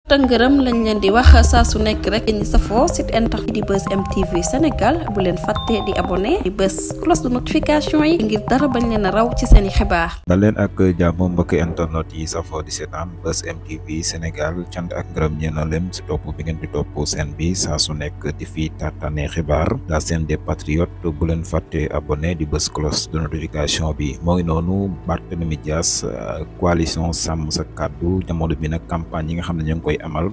tëngërëm lañ leen di wax saa su nekk rek ñi safoo site internet di Buzz M TV Sénégal bu leen fàtte di abonné di bës cloche de notification yi ngir dara bañ leen a raw ci seeni xibaar. dal leen ak jàmm mbokki internet yi safoo di seetaan Buzz M TV Sénégal cant ak ngërëm ñeena leen si topp bi ngeen di topp seen bi saa su nekk di fi tàttaane xibaar la chaîne des patriotes bu leen fàtte abonné di bës cloche de notification bi moo ngi noonu Barthélémy Dias coalition sàmm sa kàddu jamono bi nag campagne yi nga xam ne ñu ngi koy amal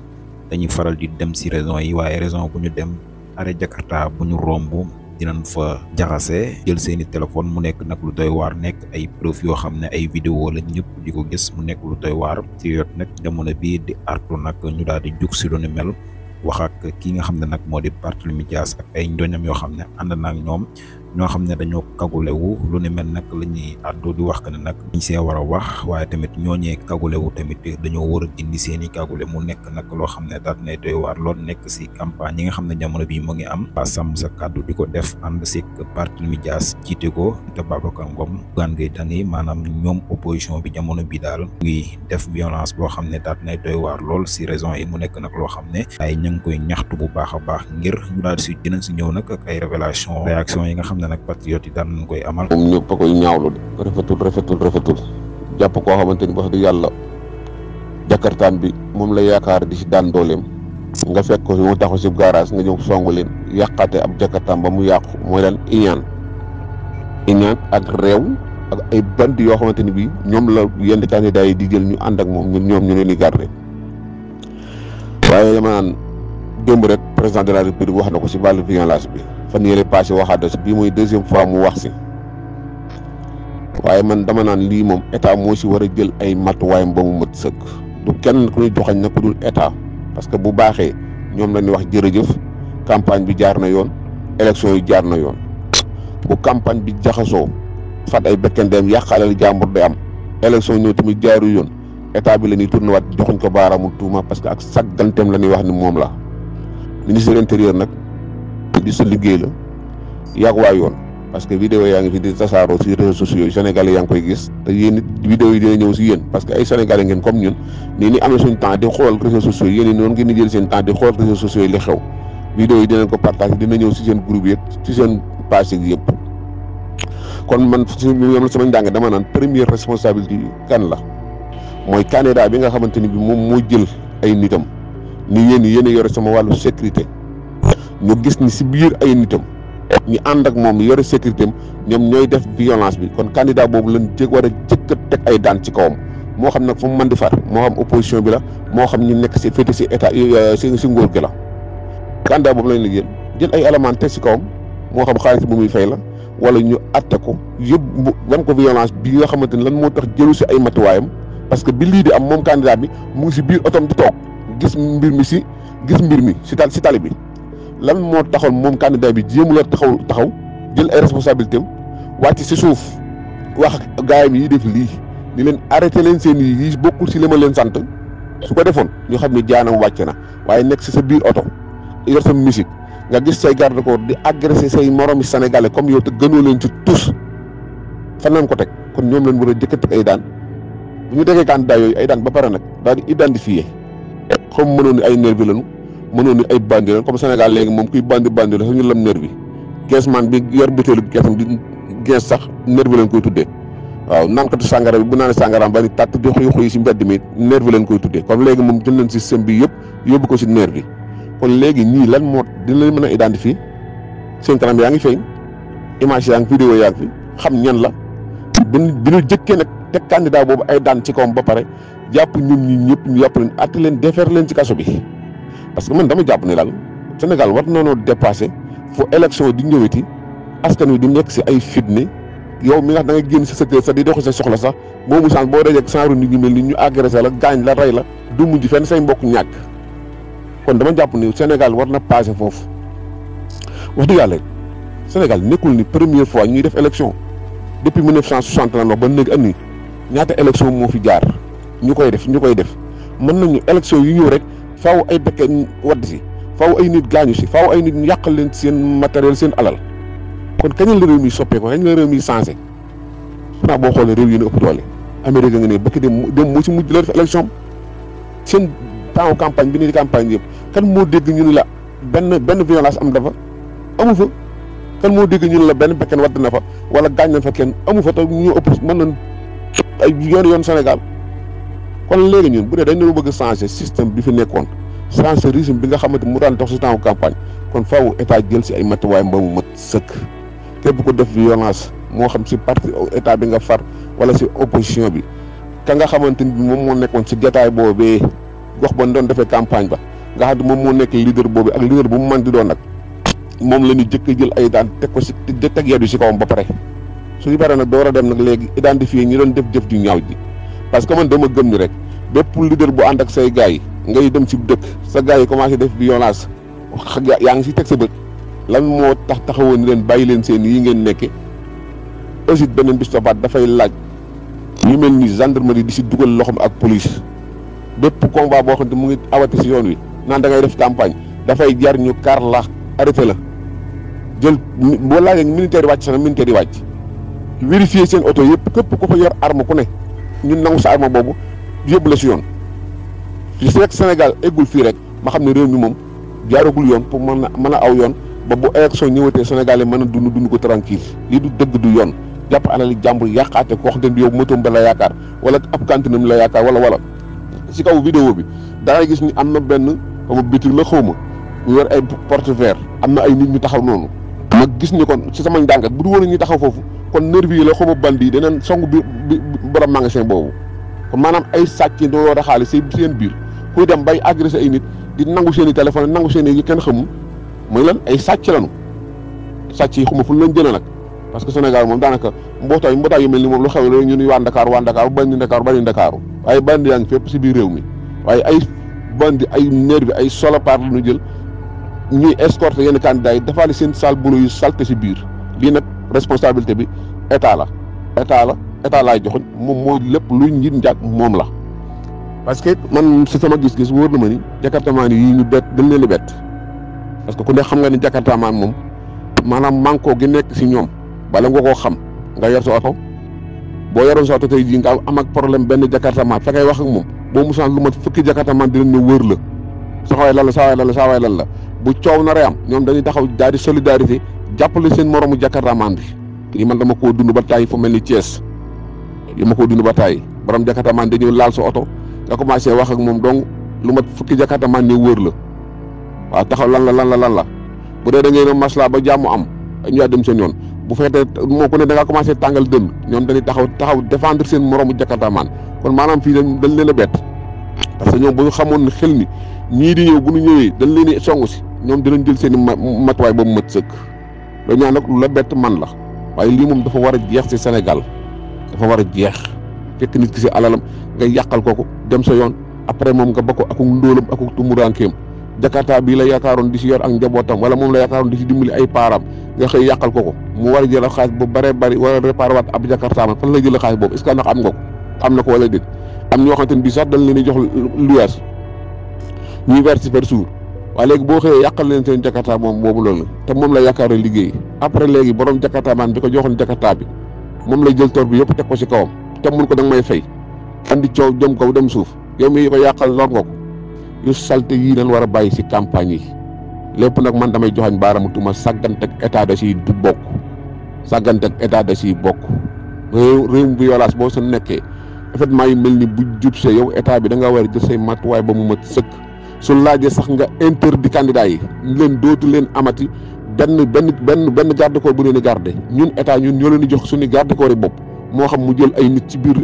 dañuy faral di dem ci raison yi waaye raison bu ñu dem arrêt Jakarta bu ñu romb dinañ fa jaxase jël seeni téléphone mu nekk nag lu doy waar nekk ay preuve yoo xam ne ay vidéo la ñëpp di ko gis mu nekk lu doy waar ci yot nag jamono bii di artu nag ñu daal di jug si lu ni mel wax ak ki nga xam ne nag moo di Barthélémy Dias ak ay njoñam yoo xam ne ànd na ak ñoom ñoo xam ne dañoo kagulewu lu ni mel nag la ñuy àddu di wax que ne nag dañ see war a wax waaye tamit ñooñee kagulewu tamit dañoo war a dindi seeni kagule mu nekk nag loo xam ne daal nay doy waar loolu nekk si campagne yi nga xam ne jamono bi mu ngi am waa sàmm sa kàddu di ko def ànd si Barthélémy Dias jiite ko te Babacar Ngom Bougane Gueye Dany maanaam ñoom opposition bi jamono bi daal ngi def violence boo xam ne daal nay doy waar lool si raison yi mu nekk nag loo xam ne ay ña ngi koy ñaxtu bu baax a baax ngir ñu daal si dinañ si ñëw nag ak ay révélation yi nga xam ne nag patriote yi daan nañ koy amal. moom ñëpp a koy ñaawlu de rafetul jàpp koo xamante ni wax dëgg yàlla jakartaan bi moom la yaakaar di si daan dooleem nga fekk ko mu taxaw si garage nga ñëw songu leen yàqaate ab jakartaan ba mu yàqu mooy lan iñaan ak réew ak ay band yoo xamante ni bii ñoom la yenn candidat yi di jël ñu ànd ak moom ñoom ñu leen di garder waaye dama naan démb rek président de la république wax na ko si wàllu violence bi fan yële passé waxaat si bii mooy deuxième fois mu wax si waaye man dama naan lii moom état moo si war a jël ay matuwaayam ba mu mët sëkk du kenn ku ñuy joxañ na ku dul état parce que bu baaxee ñoom la ñuy wax jërëjëf campagne bi jaar na yoon élection yi jaar na yoon bu campagne bi jaxasoo fat ay bekkendeem yàqalal jàmbur day am élection ñëw tamit jaaru yoon état bi la ñuy tourné waat joxuñ ko baaraamu tuuma parce que ak sagganteem la ñuy wax ni moom la ministre de l'intérieur nag di sa liggéey la yàgg waa yoon parce que vidéo yaa ngi fi di tasaaroo si réseaux sociaux yi sénégalais yaa ngi koy gis te yéen it vidéo yi dina ñëw si yéen parce que ay sénégalais ngeen comme ñun nii ni amee suñu temps di xool réseaux sociaux yi yéen it noonu ngeen di jël seen temps di xool réseaux sociaux yi li xew vidéo yi dinañ ko partage dina ñëw si seen groupe yëpp si seen page yi yëpp kon man si ñoom sama njàng dama naan première responsabilité kan la mooy candidat bi nga xamante ni bi moom moo jël ay nitam ni yéen a yore sama wàllu sécurité ñu gis ni si biir ay nitam ñu ànd ak moom yore sécurité am ñoom ñooy def violence bi kon candidat boobu lañ war a jëkk a teg ay daan ci kawam moo xam nag fu mu mën di far moo xam opposition bi la moo xam ñu nekk si féete si état si nguur gi la candidat boobu lañ la jël ay éléments teg si kawam moo xam xaalis bu muy fay la wala ñu atte ko yëpp wan ko violence bi nga xamante ni lan moo tax jëlu si ay matuwaayam parce que bi lii di am moom candidat bi mu ngi si biir otom di toog gis mbir mi si tali bi lan moo taxoon moom candidat bi jéemu la taxaw jël ay responsabilité am wàcc si suuf wax ak gaayam yi def lii ni leen arrêté leen seen yi bokkul si li ma leen sant su ko defoon ñu xam ne jaanam wàcc na waaye nekk si sa biir oto yor sa musique nga gis say garde corps di agressé say moromi sénégalais comme yow te gënoo leen ci tous fan lañ ko teg kon ñoom lañ war a jëkk a teg ay daan bu ñu tegee candidat yooyu ay daan ba pare nag daal di identifier comme mënoon ni ay nervi lañu mënoon ni ay bandi lañu comme Sénégal léegi moom kuy bandi la suñu lam nervi gees man bi yor butéelu geesam di gees sax nervi lañ koy tuddee waaw naankatu sàngara bi bu naanee sàngaraam ba ni tàtt di xuy xuy si mbedd mi nervi lañ koy tuddee comme léegi moom jël nañ système bi yëpp yóbbu ko si nervi kon léegi ñii lan moo dina leen mën a identifier seen kanam yaa ngi feeñ image yaa ngi vidéo yaa ngi fi xam ñan la bi ñu jëkkee nag teg candidat boobu ay daan ci kawam ba pare jàpp ñun ñi ñëpp ñu yàpp leen atte leen defeer leen ci kaso bi parce que man dama jàpp ne daal Sénégal war nañoo dépassé fu élection di ñëweti askan wi di nekk si ay fitne yow mi nga xam da nga génn si sa kër sax di doxi sa soxla sax boo mu chance boo dajee ak saaru nit ñu mel ni ñu agressé la gaañ la rey la du mujj fenn say mbokk ñàkk kon dama jàpp ni Sénégal war na passé foofu wax dëgg yàlla Sénégal nekkul ni première fois ñuy def élection depuis 1960 la wax ba léegi am ni ñaata élection moo fi jaar ñu koy def mën nañu élection yu ñëw rek faaw ay dëkk wadd si faaw ay nit gaañu si faaw ay nit ñu yàqal leen seen matériel seen alal kon kañ la réew mi soppeeku kañ la réew mi changé xanaa boo xoolee réew yi ñu ëpp doole Amérique nga ne bëkk dem moo si mujj la def élection seen temps campagne bi ni di campagne yëpp kan moo dégg ñu ne la benn violence am dafa amu fa. kan moo dégg ñu ne la benn bekken wadd na fa wala gaañ na fa kenn amu fa te ñu ëpp mën nañ ay yoon Sénégal kon léegi ñun bu dee dañ doon bëgg changer système bi fi nekkoon changer régime bi nga xamante mu daan dox si temps campagne kon faaw état jël si ay matuwaay ba mu mat sëkk képp ko def violence moo xam si parti état bi nga far wala si opposition bi ka nga xamante ni moom moo nekkoon si jotaay boobee gox ba doon defee campagne ba nga xam ne moom moo nekk leader boobu ak leader bu mu mën di doon nag moom la ñu jëkk jël ay daan teg ko si teg yeddu si kawam ba pare suñu paree nag door a dem nag léegi identifier ñi doon def jëf ju ñaaw ji parce que man dama gëm ni rek bépp leader bu ànd ak say gars yi ngay dem si dëkk sa gars yi commencé def violence yaa ngi si teg sa bët lan moo tax taxawoon ni leen bàyyi leen seen yi ngeen nekke aussi beneen bis topaat dafay laaj ñu mel ni gendarmerie di si dugal loxom ak police bépp combat boo xam ne mu ngi awati si yoon wi naan da ngay def campagne dafay jar ñu kar la arrêté la jël boo laajee militaire yi wàcc sax na militaire yi wàcc vérifier seen oto yëpp képp ku fa yor arme ku ne ñun nangu sa arme boobu yóbbu la si yoon fi rek Sénégal eggul fii rek ma xam ne réew mi moom jaaragul yoon pour mën a aw yoon ba bu élection ñëwatee Sénégal yi mën a dund ko tranquille lii du dëgg du yoon jàpp alali jàmbur yàqaate ko wax dëgg yow motom ba la yaakaar wala ab kantinam la yaakaar wala si kaw vidéo bi dangay gis ni am na benn xaw ma bitig la xaw ma ñu yor ay porte vert am na ay nit ñu taxaw noonu ma gis ni kon si sama njàngat bu du woon ñu taxaw foofu kon nervi yi la xaw ma bandi yi danañ song bi borom magasin boobu kon maanaam ay sàcc doo war a xaalis seen biir kuy dem bay agressé ay nit di nangu seen i téléphone nangu seen i kenn xamul mooy lan ay sàcc lañu sàcc yi xuma fu ñu leen jëlee nag parce que Sénégal moom daanaka mbootaay yu mel ni moom lu xew la ñu ni waa Dakar bandi Dakar waaye bandi yaa ngi fépp si biir réew mi waaye ay bandi ay nervi ay solopar la ñu jël ñuy escorter yenn candidats yi defaale seen sale boulot yu salte si biir lii nag responsabilité bi état laay joxoñ moom moo lépp luy njit njaag moom la parce que man si sama gis-gis wóor na ma ni jakartamaan yi ñu bett dañ leen di bett parce que ku ne xam nga ni jakartamaan moom maanaam manko gi nekk si ñoom bala nga koo xam nga yor sa oto boo yoroon sa oto tey jii nga am ak problème benn jakartamaan fa ngay wax ak moom boo musaan lu mat fukki jakartamaan dinañ ne wër la sa waay lan la bu coow na rey am ñoom dañuy taxaw daal di solidarité jàppale seen moromu jakartamaan bi lii man dama koo dund ba tàyyi fu mel ni Thiès borom jakartamaan dañoo laal sa oto nga commencé wax ak moom donc lu mat fukki jakartamaan ne wër la waaw taxaw lan la bu dee da ngay na maslaa ba jàmm am ñu dem seen yoon bu fekkee moo ko ne da ngaa commencé tàngal dënn ñoom dañuy taxaw défendre seen moromu jakartamaan kon maanaam fii dañ leen a bett parce que ñoom bu ñu xamoon ne xel ni ñii di ñëw bu ñu ñëwee dañ leen di songu si ñoom dinañ jël seen i matuwaay ba mu mat sëkk loolu ñaan nag lu la bett man la waaye lii moom dafa war a jeex si Sénégal dafa war a jeex fekk nit ki si alalam nga yàqal ko dem sa yoon après moom nga bokk ak ndóolam ak tumuraankeem Jakarta bii la yaakaaroon di si yor ak njabootam wala moom la yaakaaroon di si dimbali ay paaram nga xëy yàqal ko mu war a jël xaalis bu bëree bëri wala réparé waat ab Jakarta man fan lay jël xaalis boobu est-ce que ndax am nga ko am na ko wala déet am ñoo xamante ne bii sax dañ leen di jox luwees ñuy verser par jour waaye léegi boo xëyee yàqal leen seen Jakarta moom boobu loolu la te moom la yaakaar liggéey après léegi borom Jakarta man bi ko joxoon Jakarta bi moom lay jël toor bi yëpp teg ko si kawam te mun ko da nga may fay andi coow jëm kaw dem suuf yow mi ko yàqal lor nga ko yu salte yii dañ war a bàyyi si campagne yi lépp nag man damay joxañ baaramu tuma sàgganteeg état da siy bokk réew violence boo sa nekkee effectivement yi mel ni bu jub see yow état bi da nga war a jël say matuwaay ba mu mat sëkk su laajee sax nga interdit candidat yi leen dootu leen amati benn garde corps bu leen di garde ñun état ñun ñoo leen di jox suñu garde corps yi bopp moo xam mu jël ay nit ci biir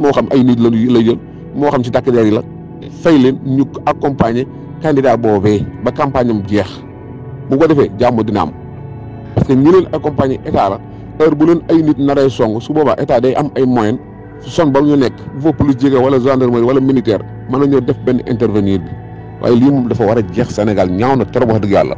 moo xam ay nit lay jël moo xam ci takk der yi la fay leen ñu accompagner candidat boobee ba campagne am jeex bu ko defee jàmm dina am parce que ñi leen accompagner état la heure bu leen ay nit naree song su boobaa état day am ay moyens son ba ñu nekk bu fa police jege wala gendarmerie wala militaire mën nañoo def benn intervenir bi waaye lii moom dafa war a jeex Sénégal ñaaw na trop wax dëgg yàlla